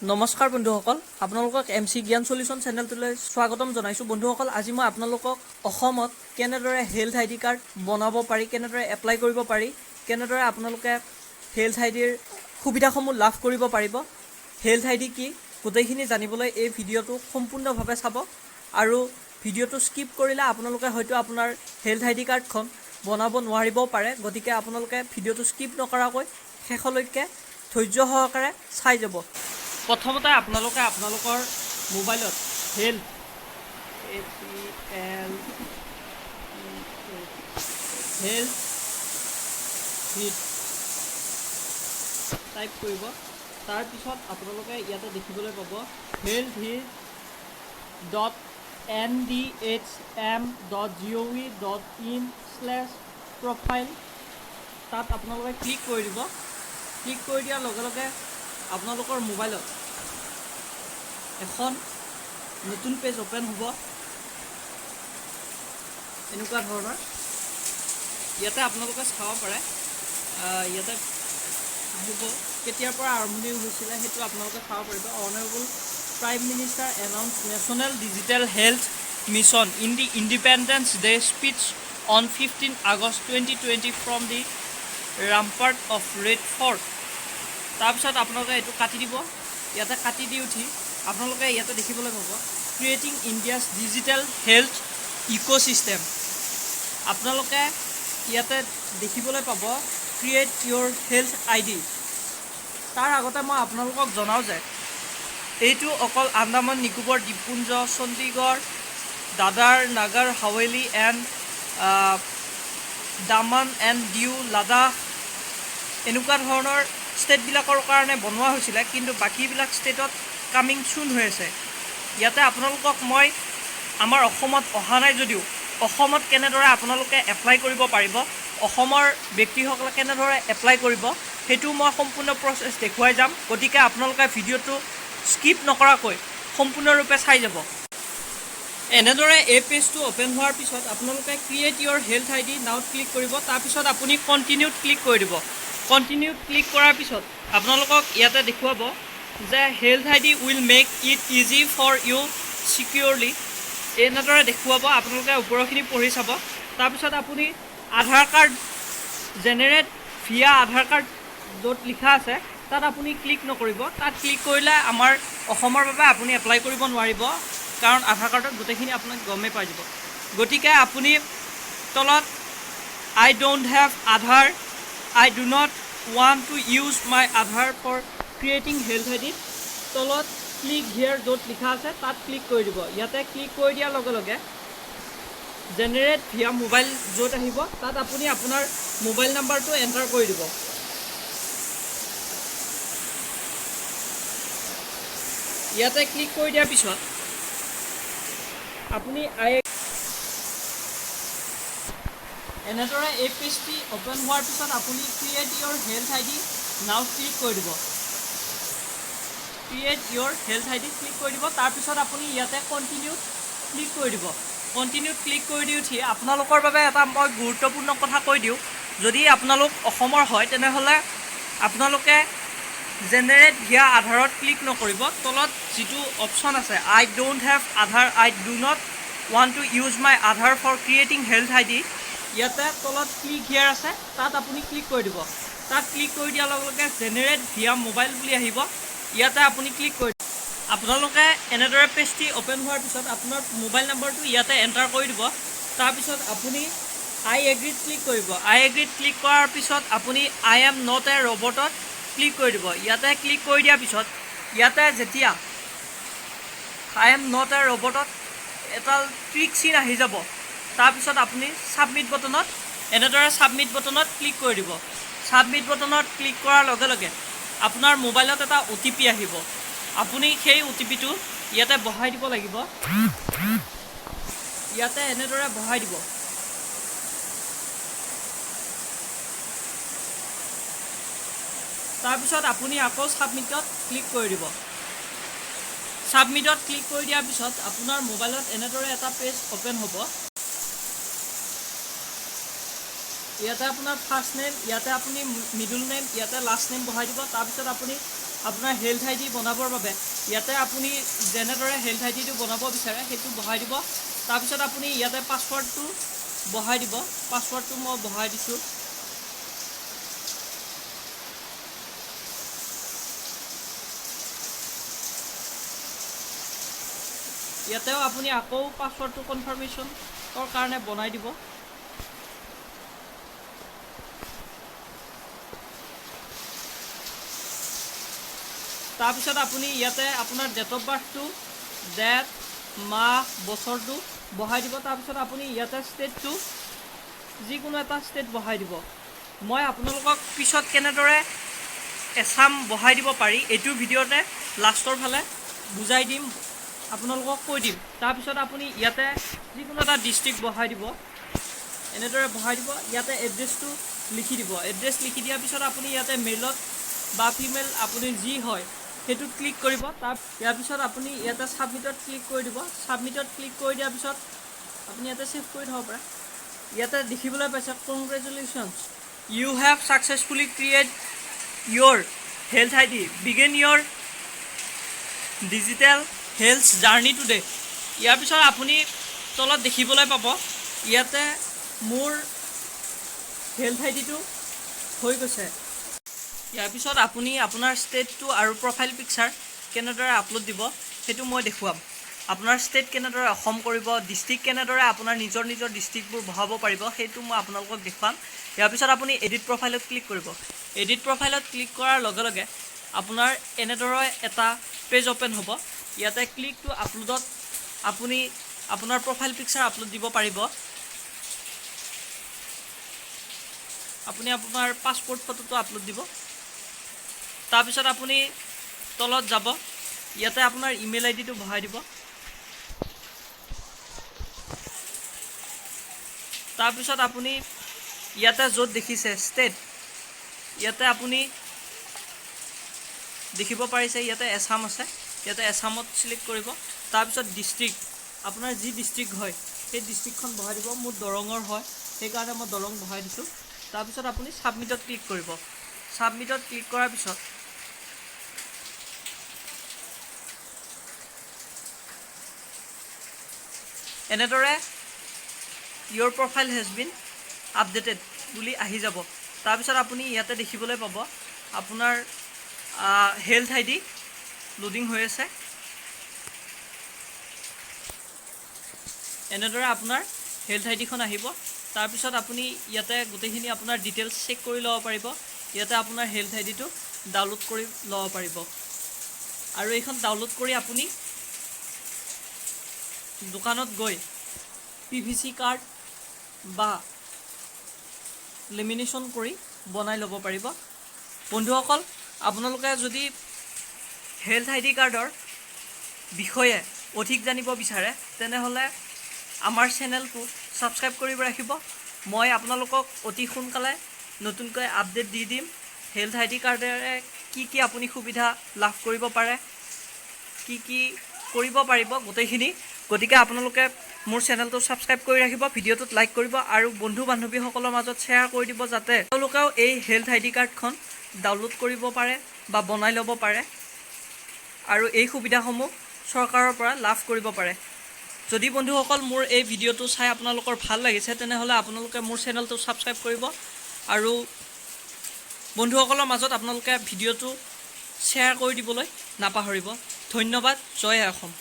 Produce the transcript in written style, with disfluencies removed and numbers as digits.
নমস্কাৰ বন্ধুসকল, আপোনালোকক এম চি জ্ঞান চলিউশ্যন চেনেলটোলৈ স্বাগতম জনাইছোঁ। বন্ধুসকল, আজি মই আপোনালোকক অসমত কেনেদৰে হেল্থ আই ডি কাৰ্ড বনাব পাৰি, কেনেদৰে এপ্লাই কৰিব পাৰি, কেনেদৰে আপোনালোকে হেল্থ আই ডিৰ সুবিধাসমূহ লাভ কৰিব পাৰিব, হেল্থ আই ডি কি, গোটেইখিনি জানিবলৈ এই ভিডিঅ'টো সম্পূৰ্ণভাৱে চাব আৰু ভিডিঅ'টো স্কিপ কৰিলে আপোনালোকে হয়তো আপোনাৰ হেল্থ আই ডি কাৰ্ডখন বনাব নোৱাৰিবও পাৰে। গতিকে আপোনালোকে ভিডিঅ'টো স্কিপ নকৰাকৈ শেষলৈকে ধৈৰ্য সহকাৰে চাই যাব। প্ৰথমতে আপোনালোকে আপোনালোকৰ মোবাইলত health HEL health hit type কৰিব। তাৰপিছত আপোনালোকে ইয়াতে দেখিবলৈ পাব healthhit.ndhm.gov.in/profile। তাত আপোনালোকে ক্লিক কৰি দিব। ক্লিক কৰি দিয়াৰ লগে লগে আপোনালোকৰ মোবাইলত এখন নতুন পেজ অ'পেন হ'ব এনেকুৱা ধৰণৰ। ইয়াতে আপোনালোকে চাব পাৰে, ইয়াতে আহিব কেতিয়াৰ পৰা আৰম্ভণি হৈছিলে, সেইটো আপোনালোকে চাব পাৰিব। Honourable Prime Minister announce National Digital Health Mission in the Independence Day speech on 15 August 2020 from the rampart of Red Fort। তাৰপিছত আপোনালোকে এইটো কাটি দিব। ইয়াতে কাটি দি উঠি আপোনালোকে ইয়াতে দেখিবলৈ পাব Creating India's digital health ecosystem। আপোনালোকে ইয়াতে দেখিবলৈ পাব ক্ৰিয়েট your health ID. তাৰ আগতে মই আপোনালোকক জনাওঁ যে এইটো অকল আন্দামান নিকোবৰ দ্বীপপুঞ্জ, চণ্ডীগড়, দাদৰা নাগৰ হাৱেলি এণ্ড দামান এণ্ড ডিউ, লাডাখ, এনেকুৱা ধৰণৰ ষ্টেটবিলাকৰ কাৰণে বনোৱা হৈছিলে। কিন্তু বাকীবিলাক ষ্টেটত কামিং চুন হৈ আছে। ইয়াতে আপোনালোকক মই আমাৰ অসমত অহা নাই যদিও অসমত কেনেদৰে আপোনালোকে এপ্লাই কৰিব পাৰিব, অসমৰ ব্যক্তিসকলে কেনেদৰে এপ্লাই কৰিব, সেইটো মই সম্পূৰ্ণ প্ৰচেছ দেখুৱাই যাম। গতিকে আপোনালোকে ভিডিঅ'টো স্কিপ নকৰাকৈ সম্পূৰ্ণৰূপে চাই যাব। এনেদৰে এই পেজটো অ'পেন হোৱাৰ পিছত আপোনালোকে ক্ৰিয়েট your health ID নাওত ক্লিক কৰিব। তাৰপিছত আপুনি কণ্টিনিউত ক্লিক কৰি দিব। কণ্টিনিউত ক্লিক কৰাৰ পিছত আপোনালোকক ইয়াতে দেখুৱাব যে Health ID will make it easy for you securely, এনেদৰে দেখুৱাব। আপোনালোকে ওপৰখিনি পঢ়ি চাব। তাৰপিছত আপুনি আধাৰ কাৰ্ড, জেনেৰেট ভিয়া আধাৰ কাৰ্ড য'ত লিখা আছে, তাত আপুনি ক্লিক নকৰিব। তাত ক্লিক কৰিলে আমাৰ অসমৰ বাবে আপুনি এপ্লাই কৰিব নোৱাৰিব, কাৰণ আধাৰ কাৰ্ডত গোটেইখিনি আপোনাক গমেই পাই যাব। গতিকে আপুনি তলত I don't have Aadhaar, I do not want to use my Aadhaar for creating health ID, তলত ক্লিক হিয়াৰ য'ত লিখা আছে, তাত ক্লিক কৰি দিব। ইয়াতে ক্লিক কৰি দিয়াৰ লগে লগে জেনেৰেট ভিয়া মোবাইল য'ত আহিব, তাত আপুনি আপোনাৰ মোবাইল নাম্বাৰটো এণ্টাৰ কৰি দিব। ইয়াতে ক্লিক কৰি দিয়াৰ পিছত আপুনি এনেদৰে এই পেজটি অ'পেন হোৱাৰ পিছত আপুনি Create your health ID now click কৰি দিব। Create your health ID click কৰি দিব। তাৰপিছত আপুনি ইয়াতে কণ্টিনিউত ক্লিক কৰি দিব। কণ্টিনিউত ক্লিক কৰি দি উঠি আপোনালোকৰ বাবে এটা মই গুৰুত্বপূৰ্ণ কথা কৈ দিওঁ। যদি আপোনালোক অসমৰ হয়, তেনেহ'লে আপোনালোকে জেনেৰেট ভিয়া আধাৰত ক্লিক নকৰিব। তলত যিটো অপশ্যন আছে I don't have Aadhaar, I do not want to use my Aadhaar for creating health ID, ইয়াতে তলত ক্লিক হিয়াৰ আছে, তাত আপুনি ক্লিক কৰি দিব। তাত ক্লিক কৰি দিয়াৰ লগে লগে জেনেৰেট ভিয়া মোবাইল বুলি আহিব। ইয়াতে আপুনি ক্লিক কৰি আপোনালোকে এনেদৰে পেজটি অ'পেন হোৱাৰ পিছত আপোনাৰ মোবাইল নাম্বাৰটো ইয়াতে এণ্টাৰ কৰি দিব। তাৰপিছত আপুনি আই এগ্ৰীত ক্লিক কৰিব। আই এগ্ৰীত ক্লিক কৰাৰ পিছত আপুনি I am not a ৰবটত ক্লিক কৰি দিব। ইয়াতে ক্লিক কৰি দিয়াৰ পিছত ইয়াতে যেতিয়া I am not a ৰবটত এটা টিক চিন আহি যাব, তাৰপিছত আপুনি ছাবমিট বটনত, এনেদৰে ছাবমিট বটনত ক্লিক কৰি দিব। ছাবমিট বটনত ক্লিক কৰাৰ লগে লগে আপোনাৰ মোবাইলত এটা অ' টি পি আহিব। আপুনি সেই অ' টি পিটো ইয়াতে বহাই দিব লাগিব। ইয়াতে এনেদৰে বহাই দিব। তাৰপিছত আপুনি আকৌ ছাবমিটত ক্লিক কৰি দিব। ছাবমিটত ক্লিক কৰি দিয়াৰ পিছত আপোনাৰ মোবাইলত এনেদৰে এটা পেজ অ'পেন হ'ব। ইয়াতে আপোনাৰ ফাৰ্ষ্ট নেম, ইয়াতে আপুনি মিডল নেম, ইয়াতে লাষ্ট নেম বহাই দিব। তাৰপিছত আপুনি আপোনাৰ হেল্থ আই ডি বনাবৰ বাবে ইয়াতে আপুনি যেনেদৰে হেল্থ আই ডিটো বনাব বিচাৰে, সেইটো বহাই দিব। তাৰপিছত আপুনি ইয়াতে পাছৱৰ্ডটো বহাই দিব। পাছৱৰ্ডটো মই বহাই দিছোঁ। ইয়াতেও আপুনি আকৌ পাছৱৰ্ডটো কনফাৰ্মেশ্যনৰ কাৰণে বনাই দিব। তাৰপিছত আপুনি ইয়াতে আপোনাৰ ডেট অফ বাৰ্থটো, ডেট, মাহ, বছৰটো বহাই দিব। তাৰপিছত আপুনি ইয়াতে ষ্টেটটো, যিকোনো এটা ষ্টেট বহাই দিব। মই আপোনালোকক পিছত কেনেদৰে এছাম বহাই দিব পাৰি, এইটো ভিডিঅ'তে লাষ্টৰ ফালে বুজাই দিম, আপোনালোকক কৈ দিম। তাৰপিছত আপুনি ইয়াতে যিকোনো এটা ডিষ্ট্ৰিক্ট বহাই দিব, এনেদৰে বহাই দিব। ইয়াতে এড্ৰেছটো লিখি দিব। এড্ৰেছ লিখি দিয়াৰ পিছত আপুনি ইয়াতে মেইলত বা ফিমেল আপুনি যি হয়, সেইটোত ক্লিক কৰিব। ইয়াৰ পিছত আপুনি ইয়াতে ছাবমিটত ক্লিক কৰি দিব। ছাবমিটত ক্লিক কৰি দিয়াৰ পিছত আপুনি ইয়াতে ছেভ কৰি থ'ব পাৰে। ইয়াতে দেখিবলৈ পাইছে, "Congratulations, you have successfully create your health ID. Begin your digital health journey today." ইয়াৰ পিছত আপুনি তলত দেখিবলৈ পাব, ইয়াতে মোৰ হেল্থ আই ডিটো হৈ গৈছে। ইয়াৰ পিছত আপুনি আপোনাৰ ষ্টেটটো আৰু প্ৰফাইল পিকচাৰ কেনেদৰে আপলোড দিব, সেইটো মই দেখুৱাম। আপোনাৰ ষ্টেট কেনেদৰে অসম কৰিব, ডিষ্ট্ৰিক্ট কেনেদৰে আপোনাৰ নিজৰ নিজৰ ডিষ্ট্ৰিক্টবোৰ বহাব পাৰিব, সেইটো মই আপোনালোকক দেখুৱাম। ইয়াৰ পিছত আপুনি এডিট প্ৰফাইলত ক্লিক কৰিব। এডিট প্ৰফাইলত ক্লিক কৰাৰ লগে লগে আপোনাৰ এনেদৰে এটা পেজ অ'পেন হ'ব। ইয়াতে ক্লিক টু আপলোডত আপুনি আপোনাৰ প্ৰফাইল পিকচাৰ আপলোড দিব পাৰিব। আপুনি আপোনাৰ পাছপৰ্ট ফটোটো আপলোড দিব। তাৰপিছত আপুনি তলত যাব, ইয়াতে আপোনাৰ ইমেইল আই ডিটো বহাই দিব। তাৰপিছত আপুনি ইয়াতে য'ত দেখিছে ষ্টেট, ইয়াতে আপুনি দেখিব পাৰিছে, ইয়াতে এছাম আছে, ইয়াতে এছামত চিলেক্ট কৰিব। তাৰপিছত ডিষ্ট্ৰিক্ট, আপোনাৰ যি ডিষ্ট্ৰিক্ট হয়, সেই ডিষ্ট্ৰিক্টখন বহাই দিব। মোৰ দৰঙৰ হয়, সেইকাৰণে মই দৰং বহাই দিছোঁ। তাৰপিছত আপুনি ছাবমিটত ক্লিক কৰিব। ছাবমিটত ক্লিক কৰাৰ পিছত এনেদৰে "Your profile has been updated" বুলি আহি যাব। তাৰপিছত আপুনি ইয়াতে দেখিবলৈ পাব, আপোনাৰ হেল্থ আই ডি লোডিং হৈ আছে। এনেদৰে আপোনাৰ হেল্থ আই ডিখন আহিব। তাৰপিছত আপুনি ইয়াতে গোটেইখিনি আপোনাৰ ডিটেইলছ চেক কৰি ল'ব পাৰিব। ইয়াতে আপোনাৰ হেল্থ আই ডিটো ডাউনলোড কৰি ল'ব পাৰিব আৰু এইখন ডাউনলোড কৰি আপুনি দোকানত গৈ পিভিচি কাৰ্ড বা লেমিনেশ্যন কৰি বনাই ল'ব পাৰিব। বন্ধুসকল, আপোনালোকে যদি হেল্থ আই ডি কাৰ্ডৰ বিষয়ে অধিক জানিব বিচাৰে, তেনেহ'লে আমাৰ চেনেলটো ছাবস্ক্ৰাইব কৰি ৰাখিব। মই আপোনালোকক অতি সোনকালে নতুনকৈ আপডেট দি দিম, হেল্থ আই ডি কাৰ্ডেৰে কি কি আপুনি সুবিধা লাভ কৰিব পাৰে, কি কি কৰিব পাৰিব গোটেইখিনি। গতিকে আপোনালোকে মোৰ চেনেলটো ছাবস্ক্ৰাইব কৰি ৰাখিব, ভিডিঅ'টোত লাইক কৰিব আৰু বন্ধু বান্ধৱীসকলৰ মাজত শ্বেয়াৰ কৰি দিব, যাতে তেওঁলোকেও এই হেল্থ আই ডি কাৰ্ডখন ডাউনলোড কৰিব পাৰে বা বনাই ল'ব পাৰে আৰু এই সুবিধাসমূহ চৰকাৰৰ পৰা লাভ কৰিব পাৰে। যদি বন্ধুসকল, মোৰ এই ভিডিঅ'টো চাই আপোনালোকৰ ভাল লাগিছে, তেনেহ'লে আপোনালোকে মোৰ চেনেলটো ছাবস্ক্ৰাইব কৰিব আৰু বন্ধুসকলৰ মাজত আপোনালোকে ভিডিঅ'টো শ্বেয়াৰ কৰি দিবলৈ নাপাহৰিব। ধন্যবাদ। জয় অসম।